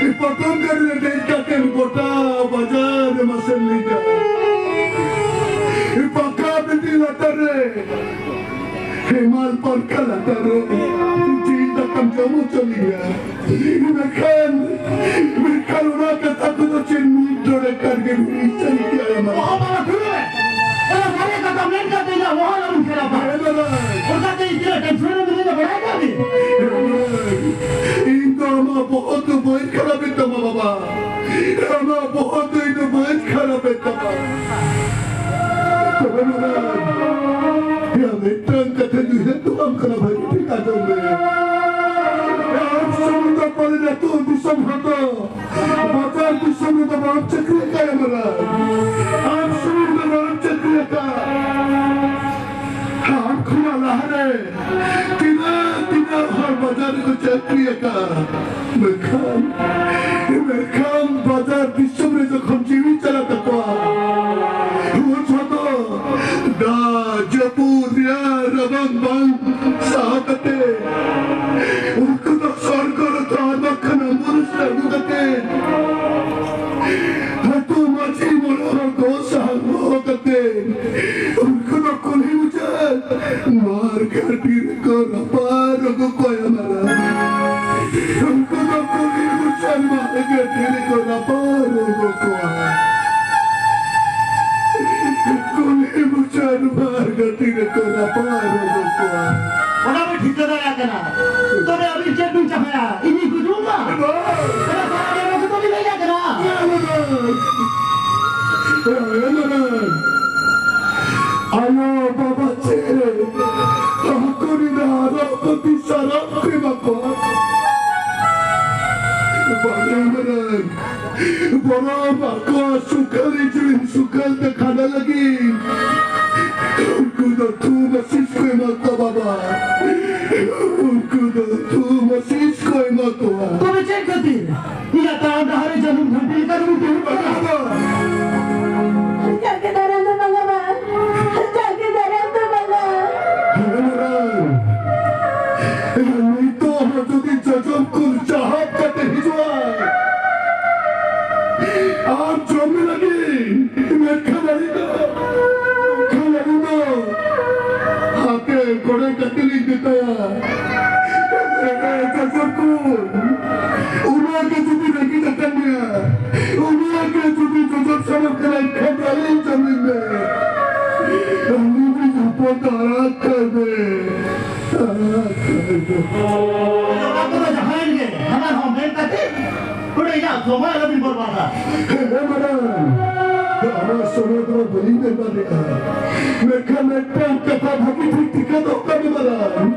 ᱮ, ᱯᱚᱴᱚᱢ ᱜᱟᱹᱰᱤ ᱨᱮ ᱫᱮᱡ ᱠᱟᱛᱮ ᱜᱚᱴᱟ ᱵᱟᱡᱟᱨ ᱨᱮ ᱢᱟᱥᱮ ᱞᱤᱸᱜᱟ᱾ ᱮ, ᱯᱟᱠᱟ ᱵᱤᱴᱤ ᱞᱟᱛᱟᱨ ᱨᱮ ᱦᱮᱢᱟᱞ ᱯᱟᱝᱠᱷᱟ ᱞᱟᱛᱟᱨ ᱨᱮ ᱡᱤᱞ ᱫᱟᱠᱟᱢ ᱡᱚᱢ ᱦᱚᱪᱚ ᱞᱤᱧᱟ᱾ ᱢᱮᱱᱠᱷᱟᱱ, ᱢᱮᱱᱠᱷᱟᱱ ᱚᱱᱟ ᱠᱟᱛᱷᱟ ᱠᱚᱫᱚ ᱪᱮᱫ ᱢᱤᱫ ᱰᱚᱸᱰᱮ ᱠᱟᱨ ᱜᱮ ᱱᱩᱭ ᱥᱟᱹᱨᱤ ᱜᱮ ᱟᱭᱢᱟ᱾ ᱚᱦᱚ ᱵᱟᱵᱟ, ᱫᱩᱲᱩᱵ ᱢᱮ᱾ ᱚᱱᱟ ᱢᱟᱨᱮ ᱠᱟᱛᱷᱟ ᱢᱮᱱ ᱠᱟᱛᱮ ᱤᱧᱟᱹᱜ ᱢᱚᱦᱚᱞ ᱟᱞᱚᱢ ᱠᱷᱟᱨᱟᱯᱟ᱾ ᱦᱮᱸ ᱫᱟᱫᱟ᱾ ᱚᱱᱠᱟᱛᱮ ᱤᱧ ᱛᱤᱱᱟᱹᱜ tension ᱨᱮ ᱢᱤᱱᱟᱹᱧᱟ ᱵᱟᱲᱟᱭ ᱠᱟᱜ ᱵᱤᱱ? ᱦᱮᱸ ᱫᱟᱫᱟ᱾ ᱤᱧ ᱫᱚ ᱟᱢᱟᱜ ᱵᱚᱦᱚᱜ ᱫᱚ ᱵᱟᱹᱧ ᱠᱷᱟᱨᱟᱯᱮᱫ ᱛᱟᱢᱟ ᱵᱟᱵᱟ᱾ ᱟᱢᱟᱜ ᱵᱚᱦᱚᱜ ᱫᱚ ᱤᱧ ᱫᱚ ᱵᱟᱹᱧ ᱠᱷᱟᱨᱟᱯᱮᱫ ᱛᱟᱢᱟ᱾ ᱛᱚᱵᱮ ᱢᱟᱨᱟᱝ, ᱭᱟ ᱢᱤᱫᱴᱟᱝ ᱠᱟᱛᱷᱟᱧ ᱩᱭᱦᱟᱹᱨ ᱦᱚᱴᱚᱣᱟᱢ ᱠᱟᱱᱟ, ᱵᱷᱟᱹᱜᱤ ᱴᱷᱤᱠ ᱟᱸᱡᱚᱢ ᱢᱮ᱾ ᱟᱢ ᱥᱩᱢᱩᱝ ᱫᱚ ᱯᱟᱞᱮᱱ ᱟᱹᱛᱩ ᱫᱤᱥᱚᱢ ᱦᱚᱲ ᱫᱚ ᱵᱟᱡᱟᱨ ᱫᱤᱥᱚᱢ ᱨᱮᱫᱚ ᱵᱟᱢ ᱪᱟᱹᱠᱨᱤ ᱟᱠᱟᱫ ᱭᱟ ᱢᱟᱨᱟᱝ᱾ ᱟᱢ ᱥᱩᱢᱩᱝ ᱫᱚ ᱵᱟᱢ ᱪᱟᱹᱠᱨᱤ ᱟᱠᱟᱫ᱾ ᱟᱢ ᱠᱷᱚᱱᱟᱜ ᱞᱟᱦᱟᱨᱮ ᱛᱤᱱᱟᱹᱜ, ᱛᱤᱱᱟᱹᱜ ᱦᱚᱲ ᱵᱟᱡᱟᱨ ᱨᱮᱠᱚ ᱪᱟᱹᱠᱨᱤ ᱟᱠᱟᱫ᱾ ᱢᱮᱱᱠᱷᱟᱱ, ᱢᱮᱱᱠᱷᱟᱱ ᱵᱟᱡᱟᱨ ᱫᱤᱥᱚᱢ ᱨᱮ ᱡᱚᱠᱷᱚᱱ ᱡᱤᱣᱤ ᱪᱟᱞᱟᱜ ᱛᱟᱠᱚᱣᱟ, ᱩᱱ ᱡᱚᱦᱚᱜ ᱫᱚ ᱫᱟᱜ, ᱡᱟᱹᱯᱩᱫ, ᱨᱮᱭᱟᱲ, ᱨᱟᱵᱟᱝ ᱵᱟᱝ ᱥᱟᱦᱟᱣ ᱠᱟᱛᱮ, ᱩᱱᱠᱩ ᱫᱚ ᱥᱚᱨᱠᱟᱨ ᱠᱚ ᱟᱨ ᱵᱟᱝᱠᱷᱟᱱ ambulance ᱨᱮ ᱟᱹᱜᱩ ᱠᱟᱛᱮ, ᱟᱹᱛᱩ ᱢᱟᱹᱡᱷᱤ ᱢᱚᱬᱮ ᱦᱚᱲ ᱠᱚ ᱥᱟᱦᱟᱣ ᱠᱟᱛᱮ, ᱩᱱᱠᱩ ᱫᱚ ᱠᱩᱞᱦᱤ ᱢᱩᱪᱟᱹᱫ ᱢᱟᱨ ᱜᱷᱟᱹᱴᱤ ᱨᱮᱠᱚ ᱨᱟᱯᱟᱜ ᱟᱹᱜᱩ ᱠᱚᱣᱟ ᱢᱟᱨᱟᱝ᱾ ᱜᱟᱛᱮ ᱨᱮᱠᱚ ᱨᱟᱯᱟᱜ ᱨᱚᱝᱜᱚ ᱠᱚᱣᱟ᱾ ᱚᱱᱟ ᱵᱤᱱ ᱴᱷᱤᱠᱟᱹ ᱫᱟᱲᱮᱭᱟᱜ ᱠᱟᱱᱟ᱾ ᱛᱚᱵᱮ ᱟᱹᱵᱤᱱ ᱪᱮᱫ ᱵᱤᱱ ᱪᱟᱦᱟᱭᱟ? ᱤᱧᱤᱧ ᱜᱩᱡᱩᱜ ᱢᱟ? ᱵᱟᱝ᱾ ᱚᱱᱟ ᱥᱟᱨᱟ ᱜᱮ ᱱᱚᱣᱟ ᱠᱚᱫᱚ ᱵᱤᱱ ᱞᱟᱹᱭ ᱠᱟᱜ ᱠᱟᱱᱟ᱾ ᱵᱟᱝ, ᱵᱟᱝ᱾ ᱵᱟᱝ, ᱵᱟᱝ᱾ ᱟᱭᱳ ᱵᱟᱵᱟ ᱪᱮᱫ ᱨᱮ ᱦᱟᱹᱠᱩ ᱨᱮᱱᱟᱜ ᱟᱨᱚ ᱯᱟᱹᱛᱤ ᱥᱟᱨᱟᱯ ᱠᱚ ᱮᱢᱟ ᱠᱚᱣᱟ᱾ ᱵᱟᱝ, ᱵᱟᱝ᱾ ᱵᱚᱨᱚᱝ ᱟᱠᱚᱣᱟᱜ ᱥᱩᱠᱷᱟᱹᱞᱤ ᱡᱤᱣᱤ ᱥᱩᱠᱷᱟᱹᱞ ᱛᱮ ᱠᱷᱟᱸᱰᱟ ᱞᱟᱹᱜᱤᱫ ᱩᱱᱠᱩ ᱫᱚ ᱛᱷᱩᱢ ᱟᱹᱥᱤᱥ ᱠᱚ ᱮᱢᱟ ᱠᱚᱣᱟ ᱵᱟᱵᱟ᱾ ᱩᱱᱠᱩ ᱫᱚ ᱛᱷᱩᱢ ᱟᱹᱥᱤᱥ ᱠᱚ ᱮᱢᱟ ᱠᱚᱣᱟ᱾ ᱛᱚᱵᱮ ᱪᱮᱫ ᱠᱷᱟᱹᱛᱤᱨ ᱤᱧᱟᱹᱜ ᱛᱟᱲᱟᱢ ᱰᱟᱦᱟᱨ ᱨᱮ ᱡᱟᱹᱱᱩᱢ ᱜᱷᱟᱹᱴᱤ ᱞᱮᱠᱟ ᱨᱮᱵᱚᱱ ᱛᱤᱸᱜᱩ ᱠᱟᱱᱟ? ᱵᱟᱵᱟ! ᱡᱟᱸᱜᱮ ᱫᱟᱨᱟᱢ ᱫᱚ ᱵᱟᱝᱟ ᱵᱟᱝ, ᱡᱟᱸᱜᱮ ᱫᱟᱨᱟᱢ ᱫᱚ ᱵᱟᱝᱟ᱾ ᱦᱮᱸ, ᱢᱟᱨᱟᱝ᱾ ᱱᱤᱛᱚᱜ ᱦᱚᱸ ᱡᱩᱫᱤ ᱡᱚᱡᱚᱢ ᱠᱷᱚᱱ ᱪᱟᱦᱟᱵ ᱠᱟᱛᱮ ᱦᱤᱡᱩᱜᱼᱟᱭ, ᱟᱢ ᱡᱚᱢ ᱞᱟᱹᱜᱤᱫ, ᱢᱮᱱᱠᱷᱟᱱ ᱟᱹᱞᱤᱧ ᱫᱚ, ᱢᱮᱱᱠᱷᱟᱱ ᱟᱹᱞᱤᱧ ᱫᱚ ᱦᱟᱯᱮ ᱠᱚᱲᱮ ᱠᱟᱛᱮ ᱞᱤᱧ ᱢᱮᱛᱟᱭᱟ, ᱮ, ᱡᱚᱡᱚᱢ ᱠᱷᱚᱱ, ᱩᱱᱟᱹᱜ ᱜᱮ ᱡᱩᱫᱤ ᱨᱮᱸᱜᱮᱡ ᱟᱠᱟᱱ ᱢᱮᱭᱟ, ᱩᱱᱟᱹᱜ ᱜᱮ ᱡᱩᱫᱤ ᱡᱚᱡᱚᱢ ᱥᱟᱱᱟᱢ ᱠᱟᱱᱟ, ᱮᱱᱠᱷᱟᱱ ᱫᱚ ᱟᱹᱞᱤᱧ ᱡᱚᱢ ᱞᱤᱧ ᱢᱮ᱾ ᱟᱹᱞᱤᱧ ᱞᱤᱧ ᱦᱚᱯᱚᱱ ᱫᱚ ᱟᱲᱟᱜ ᱠᱟᱭ ᱢᱮ᱾ ᱚᱱᱟ ᱠᱚᱫᱚ ᱡᱟᱦᱟᱸᱭᱮᱱ ᱜᱮ, ᱦᱟᱱᱟ ᱦᱚᱸ ᱢᱮᱱ ᱠᱟᱛᱮ ᱱᱚᱰᱮ ᱤᱧᱟᱹᱜ ᱥᱚᱢᱚᱭ ᱟᱞᱚᱵᱤᱱ ᱵᱚᱨᱵᱟᱫᱟ᱾ ᱦᱮᱸ, ᱢᱟᱨᱟᱝ᱾ ᱟᱢᱟᱜ ᱥᱚᱢᱚᱭ ᱫᱚ ᱵᱟᱹᱞᱤᱧ ᱵᱚᱨᱵᱟᱫᱮᱜᱼᱟ᱾ ᱢᱮᱱᱠᱷᱟᱱ ᱢᱤᱫᱴᱟᱝ ᱠᱟᱛᱷᱟ ᱵᱷᱟᱹᱜᱤ ᱴᱷᱤᱠ ᱴᱷᱤᱠᱟᱹ ᱫᱚᱦᱚ ᱠᱟᱜ ᱢᱮ, ᱢᱟᱨᱟᱝ᱾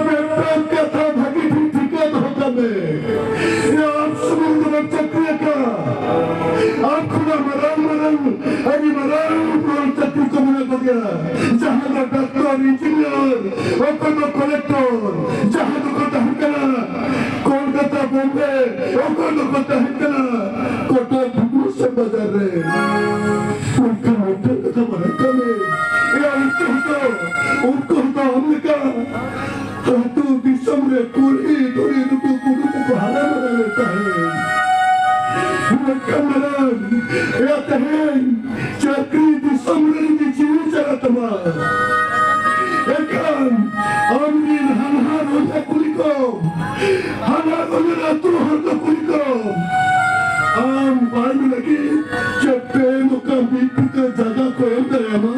ᱢᱤᱫᱴᱟᱝ ᱠᱟᱛᱷᱟ ᱵᱷᱟᱹᱜᱤ ᱴᱷᱤᱠ ᱴᱷᱤᱠᱟᱹ ᱫᱚᱦᱚ ᱠᱟᱜ ᱢᱮ᱾ ᱮ, ᱟᱢ ᱥᱩᱢᱩᱝ ᱫᱚ ᱵᱟᱢ ᱪᱟᱹᱠᱨᱤ ᱟᱠᱟᱫ᱾ ᱟᱢ ᱠᱷᱚᱱᱟᱜ ᱢᱟᱨᱟᱝ ᱢᱟᱨᱟᱝ, ᱟᱹᱰᱤ ᱢᱟᱨᱟᱝ ᱢᱟᱨᱟᱝ ᱪᱟᱹᱠᱨᱤ ᱠᱚ ᱢᱮᱱᱟᱜ ᱠᱚᱜᱮᱭᱟ᱾ ᱡᱟᱦᱟᱸ ᱫᱚ ᱰᱟᱠᱛᱚᱨ, ᱤᱧᱡᱤᱱᱤᱭᱟᱨ, ᱚᱠᱚᱭ ᱫᱚ ᱠᱚᱞᱮᱠᱴᱚᱨ, ᱡᱟᱦᱟᱸ ᱫᱚᱠᱚ ᱛᱟᱦᱮᱸ ᱠᱟᱱᱟ ᱠᱳᱞᱠᱟᱛᱟ, ᱵᱳᱢᱵᱮ, ᱚᱠᱚᱭ ᱫᱚᱠᱚ ᱛᱟᱦᱮᱸ ᱠᱟᱱᱟ ᱠᱚᱴᱚᱠ, ᱵᱷᱩᱵᱽᱱᱮᱥᱚᱨ ᱵᱟᱡᱟᱨ ᱨᱮ᱾ ᱢᱮᱱᱠᱷᱟᱱ ᱢᱤᱫᱴᱟᱝ ᱠᱟᱛᱷᱟ ᱵᱟᱲᱟᱭ ᱠᱟᱜ ᱢᱮ, ᱮᱭᱟ, ᱩᱱᱠᱩ ᱦᱚᱸᱛᱚ, ᱩᱱᱠᱩ ᱦᱚᱸᱛᱚ ᱟᱢ ᱞᱮᱠᱟ ᱟᱹᱛᱩ ᱫᱤᱥᱚᱢ ᱨᱮ ᱠᱩᱲᱤ ᱫᱷᱩᱲᱤ ᱱᱩᱠᱩ ᱠᱩᱰᱩ ᱠᱚᱠᱚ ᱦᱟᱨᱟ ᱵᱟᱲᱟ ᱞᱮᱱ ᱛᱟᱦᱮᱸᱫ᱾ ᱢᱮᱱᱠᱷᱟᱱ ᱢᱟᱨᱟᱝ, ᱮᱭᱟ, ᱛᱮᱦᱮᱧ ᱪᱟᱹᱠᱨᱤ ᱫᱤᱥᱚᱢ ᱨᱮ ᱡᱩᱫᱤ ᱡᱤᱣᱤ ᱪᱟᱞᱟᱜ ᱛᱟᱢᱟ, ᱮᱱᱠᱷᱟᱱ ᱟᱢ ᱨᱤᱱ ᱦᱟᱱᱦᱟᱨ ᱦᱚᱧᱦᱟᱨ ᱠᱩᱲᱤ ᱠᱚ, ᱦᱟᱱᱦᱟᱨ ᱦᱚᱧᱦᱟᱨ ᱟᱹᱛᱩ ᱦᱚᱲ ᱠᱚ ᱠᱩᱲᱤ ᱠᱚ, ᱟᱢ ᱵᱟᱧ ᱞᱟᱹᱜᱤᱫ ᱪᱮᱫ ᱯᱮ ᱱᱚᱝᱠᱟ ᱢᱤᱫ ᱵᱤᱛᱟᱹ ᱡᱟᱭᱜᱟ ᱠᱚ ᱮᱢ ᱫᱟᱲᱮᱭᱟᱢᱟ?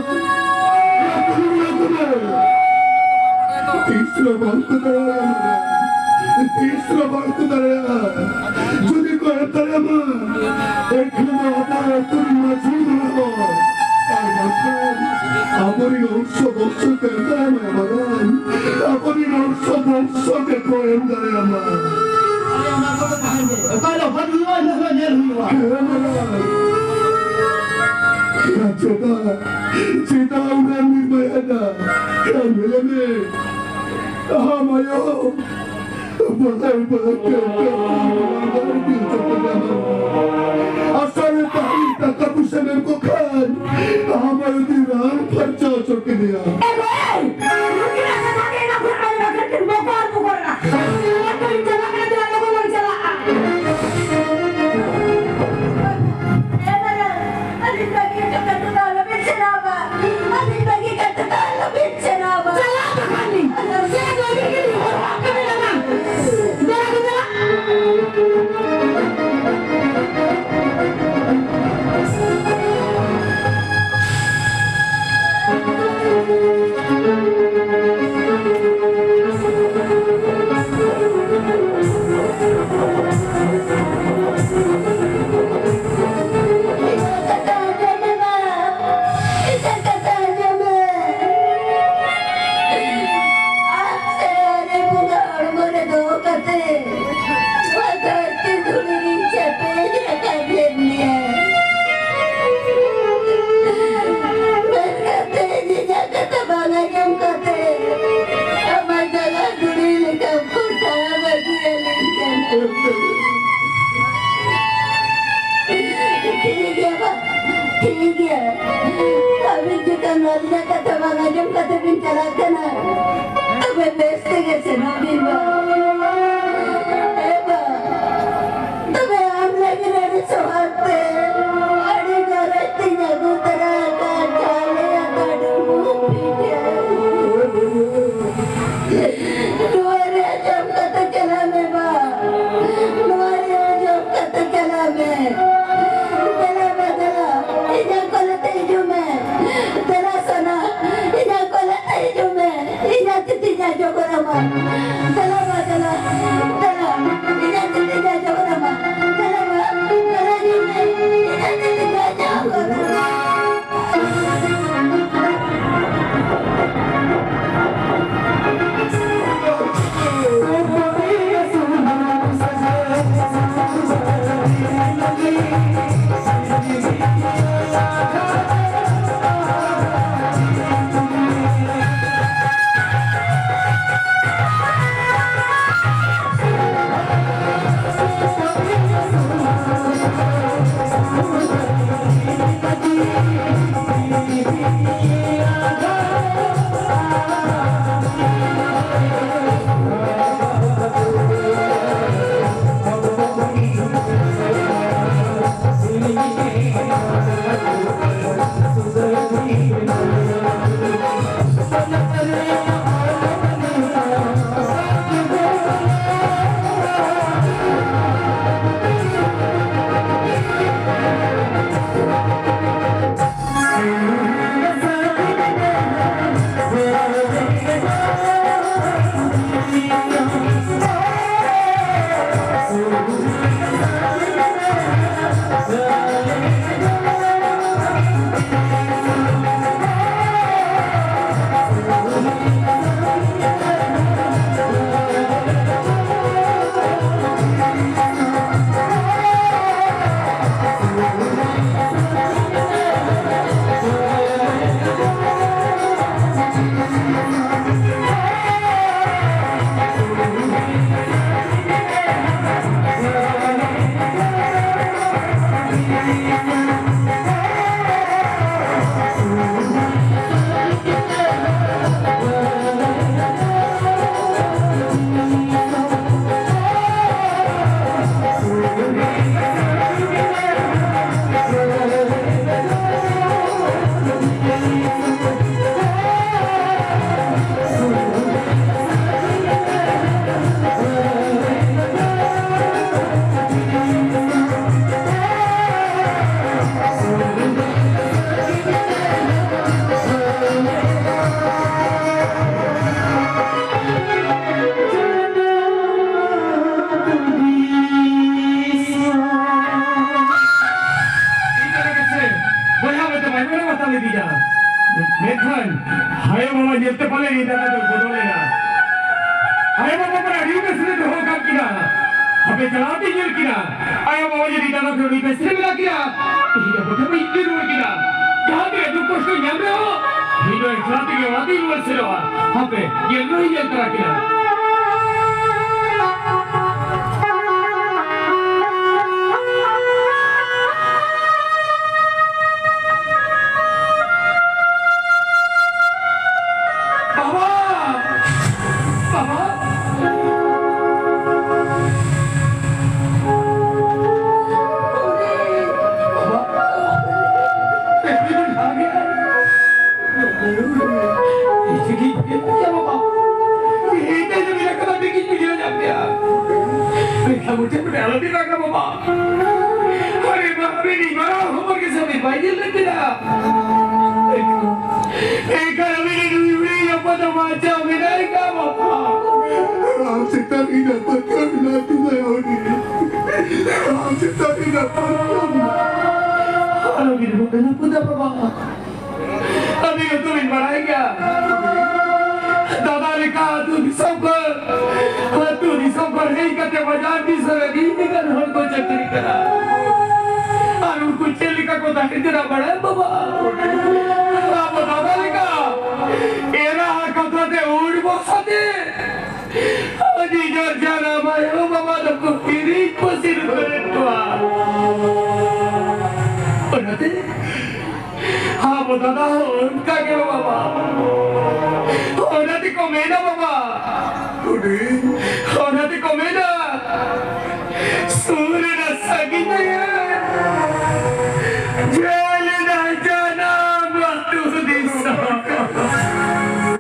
ᱠᱚ ᱮᱢ ᱫᱟᱲᱮᱭᱟᱢᱟ᱾ ᱟᱨᱮ, ᱚᱱᱟ ᱠᱚᱫᱚ ᱛᱟᱦᱮᱸ ᱜᱮ᱾ ᱚᱠᱟ ᱦᱤᱞᱳᱜ ᱵᱟᱹᱧ ᱦᱩᱭᱩᱜᱼᱟ, ᱤᱱᱟᱹ ᱦᱤᱞᱳᱜ ᱧᱮᱞ ᱦᱩᱭᱩᱜᱼᱟ᱾ ᱦᱮᱸ, ᱢᱮᱱᱟᱭ᱾ ᱪᱮᱫᱟᱜ, ᱪᱮᱫᱟᱜ ᱩᱱᱟᱹᱜ ᱮᱢ ᱱᱤᱨᱢᱟᱭᱟᱱᱟ? ᱧᱮᱞ ᱢᱮ, ᱟᱢ ᱟᱭᱳ ᱵᱟᱰᱟᱭ ᱵᱟᱰᱟᱭ ᱛᱮ ᱟᱹᱰᱤ ᱪᱮᱛᱱᱟ᱾ ᱟᱥᱟ ᱨᱮ ᱛᱟᱦᱮᱸ ᱴᱟᱠᱟ ᱯᱩᱭᱥᱟᱹ ᱮᱢ ᱠᱚ ᱠᱷᱟᱱ, ᱟᱢ ᱟᱭᱳ ᱫᱤᱱ ᱨᱟᱱ ᱯᱷᱟᱨᱪᱟ ᱦᱚᱪᱚ ᱠᱮᱫᱮᱭᱟ᱾ ᱮ ᱵᱷᱟᱹᱭ! ᱱᱩᱠᱤᱱᱟᱜ ᱠᱟᱛᱷᱟ ᱜᱮ ᱮᱱᱟᱝ ᱠᱷᱚᱱ ᱟᱹᱰᱤ ᱵᱟᱠᱷᱮᱲ ᱠᱤᱱ ᱵᱚᱠᱚᱨ ᱵᱚᱠᱚᱨ ᱮᱱᱟ᱾ ᱚᱲᱟᱜ ᱠᱚᱧ ᱪᱟᱞᱟᱜ ᱠᱟᱱᱟ, ᱪᱟᱞᱟᱜ, ᱞᱚᱜᱚᱱ ᱵᱚᱱ ᱪᱟᱞᱟᱜᱼᱟ᱾ ᱮ ᱵᱟᱵᱟ, ᱟᱹᱞᱤᱧ ᱵᱟᱹᱜᱤ ᱦᱚᱴᱚ ᱠᱟᱛᱮ ᱫᱚ ᱟᱞᱚᱵᱤᱱ ᱪᱟᱞᱟᱜᱼᱟ᱾ ᱟᱹᱞᱤᱧ ᱵᱟᱹᱜᱤ ᱠᱟᱛᱮ ᱫᱚ ᱟᱞᱚᱵᱤᱱ ᱪᱟᱞᱟᱜᱼᱟ᱾ ᱪᱟᱞᱟᱜ ᱵᱟᱠᱷᱟᱱ ᱞᱤᱧ᱾ ᱪᱮᱫ ᱟᱫᱚ ᱟᱹᱞᱤᱧ ᱜᱮᱞᱤᱧ ᱦᱚᱨᱦᱚ ᱟᱠᱟᱫ ᱵᱤᱱᱟ ᱵᱟᱝ? ᱫᱮᱞᱟ ᱫᱚ ᱫᱮᱞᱟ᱾ ᱤᱧᱟᱹᱜ ᱠᱟᱛᱷᱟ ᱟᱸᱡᱚᱢ ᱢᱮ ᱢᱟ, ᱤᱧᱟᱹᱜ ᱠᱟᱛᱷᱟ ᱟᱸᱡᱚᱢ ᱢᱮ᱾ ᱟᱢ ᱥᱮ ᱟᱞᱮ ᱵᱚᱸᱜᱟ ᱦᱚᱲᱢᱚ ᱨᱮ ᱫᱚᱦᱚ ᱠᱟᱛᱮ, ᱱᱚᱣᱟ ᱫᱷᱟᱹᱨᱛᱤ ᱫᱷᱩᱲᱤ ᱨᱤᱧ ᱪᱮᱯᱮᱡ ᱨᱟᱠᱟᱵ ᱞᱮᱱ ᱜᱮᱭᱟ᱾ ᱢᱮᱱ ᱠᱟᱛᱮ ᱤᱧᱟᱹᱜ ᱠᱟᱛᱷᱟ ᱵᱟᱝ ᱟᱸᱡᱚᱢ ᱠᱟᱛᱮ, ᱟᱢᱟᱜ ᱡᱟᱸᱜᱟ ᱫᱷᱩᱲᱤ ᱞᱮᱠᱟᱢ ᱯᱚᱴᱟᱣ ᱵᱟᱹᱜᱤᱭᱟᱞᱤᱧ ᱠᱟᱱᱟ᱾ ᱴᱷᱤᱠ ᱜᱮᱭᱟ ᱵᱟ, ᱴᱷᱤᱠ ᱜᱮᱭᱟ᱾ ᱟᱹᱵᱤᱱ ᱪᱮᱛᱟᱱ ᱟᱹᱞᱤᱧᱟᱜ ᱠᱟᱛᱷᱟ ᱵᱟᱝ ᱟᱸᱡᱚᱢ ᱠᱟᱛᱮ ᱵᱤᱱ ᱪᱟᱞᱟᱜ ᱠᱟᱱᱟ, ᱛᱚᱵᱮ ᱵᱮᱥ ᱛᱮᱜᱮ ᱥᱮᱱᱚᱜ ᱵᱤᱱ ᱵᱟ᱾ ᱮ ᱵᱟ, ᱛᱚᱵᱮ ᱟᱢ ᱞᱟᱹᱜᱤᱫ ᱟᱹᱰᱤ ᱥᱚᱦᱟᱜ ᱛᱮ, ᱟᱹᱰᱤ ᱜᱚᱨᱚᱡ ᱛᱤᱧ ᱟᱹᱜᱩ ᱛᱚᱨᱟ ᱟᱠᱟᱫ ᱪᱟᱣᱞᱮ ᱟᱛᱟ ᱰᱩᱸᱵᱩᱜ ᱯᱤᱴᱷᱟᱹ᱾ ᱱᱚᱣᱟ ᱨᱮᱭᱟᱜ ᱡᱚᱢ ᱠᱟᱛᱮ ᱪᱟᱞᱟᱜ ᱢᱮ ᱵᱟ᱾ ᱱᱚᱣᱟ ᱨᱮᱭᱟᱜ ᱡᱚᱢ ᱠᱟᱛᱮ ᱪᱟᱞᱟᱜ ᱢᱮ᱾ ᱫᱮᱞᱟ ᱵᱟ, ᱫᱮᱞᱟ, ᱤᱧᱟᱹᱜ ᱠᱚᱞᱮ ᱛᱮ ᱦᱤᱡᱩᱜ ᱢᱮ᱾ ᱫᱮᱞᱟ ᱥᱟᱱᱟ, ᱤᱧᱟᱹᱜ ᱠᱚᱞᱮ ᱛᱮ ᱦᱤᱡᱩᱜ ᱢᱮ᱾ ᱤᱧᱟᱹᱜ ᱛᱤ ᱛᱤᱧ ᱟᱡᱚ ᱜᱚᱨᱟᱢᱟ᱾ ᱫᱮᱞᱟ ᱵᱟ᱾ ᱵᱚᱭᱦᱟ ᱢᱮᱱᱛᱮ ᱵᱟᱭ ᱢᱟᱱᱟᱣ ᱵᱟᱛᱟᱣ ᱞᱮᱫᱮᱭᱟ᱾ ᱢᱮᱱᱠᱷᱟᱱ ᱟᱭᱳ ᱵᱟᱵᱟ ᱧᱮᱞᱛᱮ ᱯᱟᱞᱮ ᱱᱤᱭᱟᱹ ᱫᱟᱫᱟ ᱫᱚ ᱵᱚᱫᱚᱞ ᱮᱱᱟ᱾ ᱟᱭᱳ ᱵᱟᱵᱟ ᱢᱟ ᱟᱹᱰᱤ ᱵᱮᱥ ᱨᱮ ᱫᱚᱦᱚ ᱟᱠᱟᱫ ᱠᱤᱱᱟ᱾ ᱦᱟᱯᱮ ᱪᱟᱞᱟᱣ ᱛᱮᱧ ᱧᱮᱞ ᱠᱤᱱᱟ᱾ ᱟᱭᱳ ᱵᱟᱵᱟ ᱡᱩᱫᱤ ᱫᱟᱫᱟ ᱫᱚ ᱟᱹᱰᱤ ᱵᱮᱥ ᱨᱮ ᱢᱮᱱᱟᱜ ᱠᱤᱱᱟ, ᱤᱧ ᱫᱚ ᱵᱚᱴᱷᱮ ᱵᱟᱹᱧ ᱤᱫᱤ ᱨᱩᱣᱟᱹᱲ ᱠᱤᱱᱟ᱾ ᱡᱟᱦᱟᱸ ᱛᱤᱱᱟᱹᱜ ᱫᱩᱠ ᱠᱚᱥᱴᱚᱧ ᱧᱟᱢ ᱨᱮᱦᱚᱸ, ᱤᱧ ᱫᱚ ᱮᱠᱞᱟ ᱛᱮᱜᱮ ᱚᱲᱟᱜ ᱤᱧ ᱨᱩᱣᱟᱹᱲ ᱥᱮᱱᱚᱜᱼᱟ᱾ ᱦᱟᱯᱮ, ᱧᱮᱞ ᱨᱮᱦᱚᱸᱧ ᱧᱮᱞ ᱛᱟᱨᱟ ᱠᱤᱱᱟ᱾ ᱵᱟᱵᱟ! ᱵᱟᱵᱟ! ᱵᱟᱵᱟ! ᱟᱹᱰᱤ ᱨᱟᱸᱜᱟ ᱵᱟᱵᱟ᱾ ᱟᱨᱮ ᱵᱟᱵᱟ, ᱟᱹᱰᱤ ᱢᱟᱨᱟᱝ ᱦᱚᱯᱚᱱ ᱜᱮ ᱥᱟᱹᱢᱤ ᱵᱟᱭ ᱧᱮᱞ ᱞᱮᱫ ᱵᱤᱱᱟ᱾ ᱮᱱᱠᱷᱟᱱ ᱟᱹᱵᱤᱱ ᱨᱮᱱ ᱱᱩᱭ ᱦᱩᱰᱤᱧ ᱦᱚᱯᱚᱱ ᱫᱚ ᱵᱟᱧᱪᱟᱣ ᱢᱮᱱᱟᱭ ᱠᱟ ᱵᱟᱵᱟ᱾ ᱟᱢ ᱪᱮᱛᱟᱱ ᱤᱧᱟᱹᱜ ᱯᱟᱹᱛᱭᱟᱹᱣ ᱢᱮᱱᱟᱜ ᱛᱤᱧᱟᱹ ᱦᱩᱰᱤᱧ᱾ ᱟᱢ ᱪᱮᱛᱟᱱ ᱤᱧᱟᱹᱜ ᱯᱟᱹᱛᱭᱟᱹᱣ ᱢᱮᱱᱟᱜ᱾ ᱟᱞᱚᱵᱤᱱ ᱵᱚᱠᱟ ᱞᱟᱹᱯᱩᱫᱟ ᱵᱟᱵᱟ᱾ ᱟᱹᱵᱤᱱ ᱦᱚᱸᱛᱚ ᱵᱤᱱ ᱵᱟᱲᱟᱭ ᱜᱮᱭᱟ, ᱫᱟᱫᱟ ᱞᱮᱠᱟ ᱟᱹᱛᱩ ᱫᱤᱥᱚᱢ ᱠᱷᱚᱱ, ᱟᱹᱛᱩ ᱫᱤᱥᱚᱢ ᱠᱷᱚᱱ ᱦᱮᱡ ᱠᱟᱛᱮ ᱵᱟᱡᱟᱨ ᱫᱤᱥᱚᱢ ᱨᱮ ᱫᱤᱱ ᱞᱮᱠᱟᱱ ᱦᱚᱲ ᱠᱚ ᱪᱟᱹᱠᱨᱤ ᱠᱟᱱᱟ᱾ ᱟᱨ ᱩᱱᱠᱩ ᱪᱮᱫ ᱞᱮᱠᱟ ᱠᱚ ᱛᱟᱦᱮᱸ ᱠᱟᱱᱟ ᱵᱟᱲᱟᱭ ᱵᱟᱵᱟ? ᱟᱵᱚ ᱫᱟᱫᱟ ᱞᱮᱠᱟ ᱮᱨᱟ ᱟᱨ ᱠᱟᱛᱷᱟ ᱛᱮ ᱩᱲ ᱵᱚᱥᱟ ᱛᱮ ᱟᱹᱰᱤ ᱡᱳᱨ ᱡᱟᱱᱟᱢ ᱟᱭᱳ ᱵᱟᱵᱟ ᱫᱚᱠᱚ ᱦᱤᱨᱤᱡ ᱯᱟᱹᱥᱤᱨ ᱩᱛᱟᱹᱨᱮᱫ ᱠᱚᱣᱟ᱾ ᱚᱱᱟᱛᱮ ᱟᱵᱚ ᱫᱟᱫᱟ ᱦᱚᱸ ᱚᱱᱠᱟ ᱜᱮ ᱵᱟᱵᱟ᱾ ᱚᱱᱟ ᱛᱮᱠᱚ ᱢᱮᱱᱟ ᱵᱟᱵᱟ᱾ ᱦᱩᱰᱤᱧ᱾ ᱚᱱᱟ ᱛᱮᱠᱚ ᱢᱮᱱᱟ, ᱥᱩᱨ ᱨᱮᱱᱟᱜ ᱥᱟᱺᱜᱤᱧ ᱨᱮ